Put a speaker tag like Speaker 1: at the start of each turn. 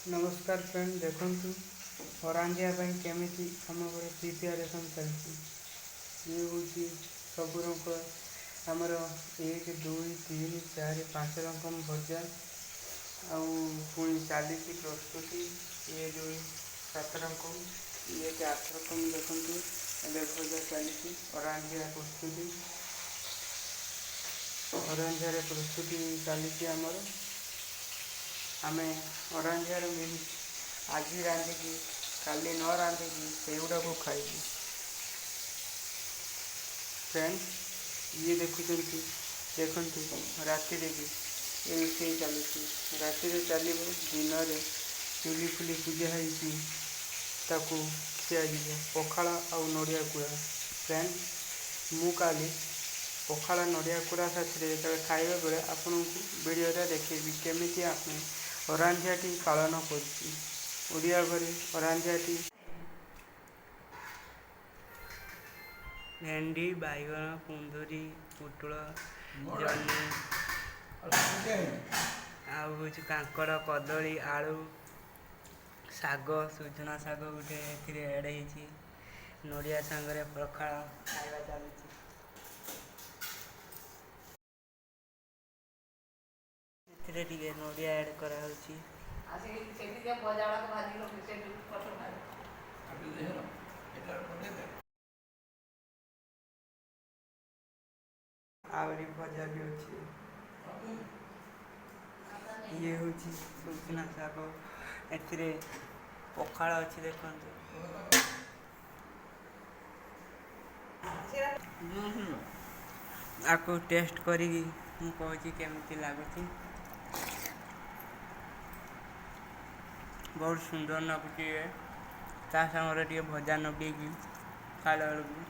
Speaker 1: ନମସ୍କାର ଫ୍ରେଣ୍ଡ, ଦେଖନ୍ତୁ ଅରାଞ୍ଜିଆ ପାଇଁ କେମିତି ଆମ ଘରେ ପ୍ରିପାରେସନ୍ ଚାଲିଛି। ଇଏ ହେଉଛି ସବୁ ରକମ ଆମର 1, 2, 3, 4, 5 ରକମ ଭଜା, ଆଉ ପୁଣି ଚାଲିଛି ପ୍ରସ୍ତୁତି। ଇଏ 2, 7 ରକମ, ଇଏ 8 ରକମ। ଦେଖନ୍ତୁ, ଏବେ ଭଜା ଚାଲିଛି, ଅରାଞ୍ଜିଆ ପ୍ରସ୍ତୁତି। ଅରାଞ୍ଜିଆରେ ପ୍ରସ୍ତୁତି ଚାଲିଛି ଆମର। ଆମେ ଅରାଞ୍ଜିଆର ମିଲ୍ସ ଆଜି ରାନ୍ଧିକି କାଲି ନ ରାନ୍ଧିକି ସେଇଗୁଡ଼ାକୁ ଖାଇବୁ। ଫ୍ରେଣ୍ଡ, ଇଏ ଦେଖୁଛନ୍ତି, ଦେଖନ୍ତୁ, ରାତିରେ ବି ଏ ରୋଷେଇ ଚାଲୁଛି। ରାତିରେ ଚାଲିବ, ଦିନରେ ଚୁଲି ଫୁଲି ପୂଜା ହେଇକି ତାକୁ ଖିଆଯିବ ପଖାଳ ଆଉ ନଡ଼ିଆ କୁଡ଼ା। ଫ୍ରେଣ୍ଡ, ମୁଁ କାଲି ପଖାଳ ନଡ଼ିଆ କୁଡ଼ା ସାଥିରେ ଯେତେବେଳେ ଖାଇବା ବେଳେ ଆପଣଙ୍କୁ ଭିଡ଼ିଓଟା ଦେଖେଇବି, କେମିତି ଆମେ ଅରାଞ୍ଜିଆଟି ପାଳନ କରୁଛୁ। ଓଡ଼ିଆ ଘରେ ଅରାଞ୍ଜିଆଟି ଭେଣ୍ଡି, ବାଇଗଣ, କୁନ୍ଦୁରି, ପୋଟଳ, ଜହ୍ନି, ଆଉ ହେଉଛି କାଙ୍କଡ଼, କଦଳୀ, ଆଳୁ, ଶାଗ, ସୁଜନା ଶାଗ ଗୋଟେ ଏଥିରେ ଆଡ଼୍ ହେଇଛି। ନଡ଼ିଆ ସାଙ୍ଗରେ ପଖାଳ ଖାଇବା ଚାଲିଛି। ଏଥିରେ ଟିକେ ନଡ଼ିଆ ଆଡ଼୍ କରାହେଉଛି।
Speaker 2: ଆସିକି ସେଠି ଯେ ଭଜା ଗୁଡ଼ାକ ଭାଜିକି ରଖି ସେଠି ପଛରେ।
Speaker 1: ଆହୁରି ଭଜା ବି ଅଛି। ଇଏ ହେଉଛି ସୁଜନା ଶାଗ। ଏଥିରେ ପଖାଳ ଅଛି, ଦେଖନ୍ତୁ। ଆକୁ ଟେଷ୍ଟ କରିକି ମୁଁ କହୁଛି କେମିତି ଲାଗୁଛି। ବହୁତ ସୁନ୍ଦର ଲାଗୁଛି ଇଏ। ତା ସାଙ୍ଗରେ ଟିକେ ଭଜା ଲଗେଇକି ଖାଇଲା ବେଳକୁ